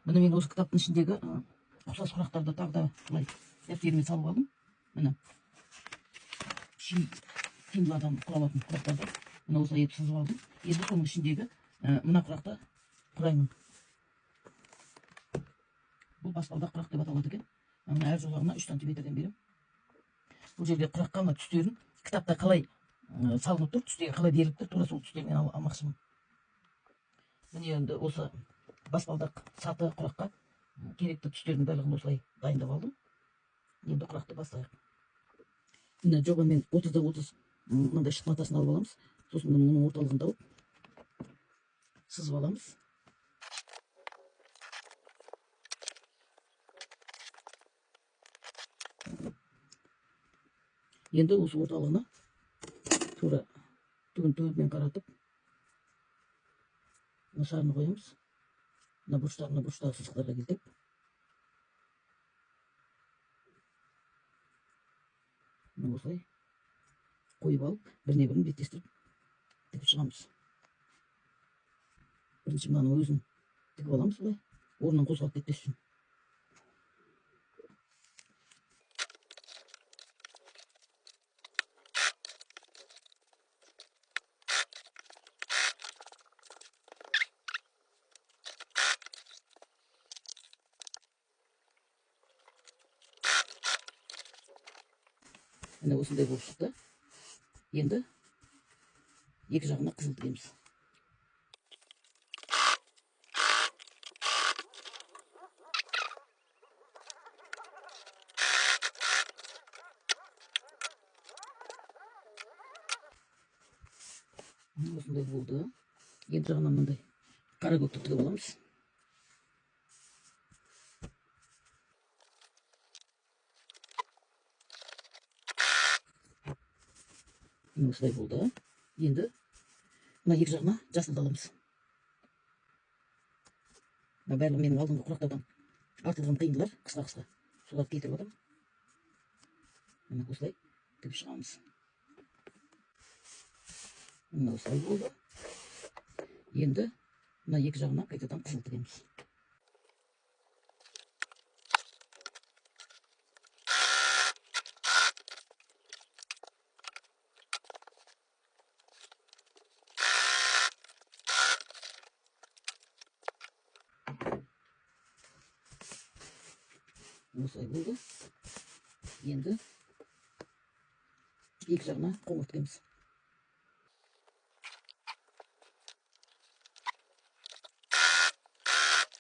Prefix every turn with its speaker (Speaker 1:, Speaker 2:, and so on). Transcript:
Speaker 1: Міне мен осы кітаптың ішіндегі ұқсас құрақтарды тағы да былай дәптеріме салып алдым. Міне қиындылардан құралатын құрақтарды міне осылай етіп сызып алдым. Енді соның ішіндегі мына құрақты құраймын. Бұл баспалдақ құрақ деп аталады екен. Мына әр жолағына 3 сантиметрден беремін. Бұл жерде құраққа мына түстерін кітапта қалай салынып тұр, түстері қалай беріліп тұр, тура сол түстермен алмақшымын. Міне енді осы баспалдақ саты құраққа керекті түстердің барлығын осылай дайындап алдым. Енді құрақты бастайық. Міне жобамен 30-да 30 мынандай шыт матасын алып аламыз. Сосын мұның орталығын тауып сызып аламыз. Енді осы орталығына тура түгін түбімен қаратып мына шарны қоямыз. Мына бұрыштарына бұрыштағы сызықтарға келтіріп мына осылай қойып алып біріне бірін беттестіріп тігіп шығамыз. Бірінші мынаның өзін тігіп аламыз былай, орнынан қозғалып кетпес үшін. Міне осындай болып шықты. Енді екі жағына қызыл тігеміз. Міне осындай болды. Енді жағынан мындай қара көкті тігіп аламыз. Міне осылай болды. Енді мына екі жағына жасылды аламыз. Мына барлығы менің алдыңғы құрақтардан артылған қиындылар, қысқа-қысқа. Соларды келтіріп жатырмын. Міне осылай тігіп шығамыз. Міне осылай болды. Енді мына екі жағына қайтадан қызыл тігеміз. Осылай болды. Енді екі жағына қоңыр тігеміз.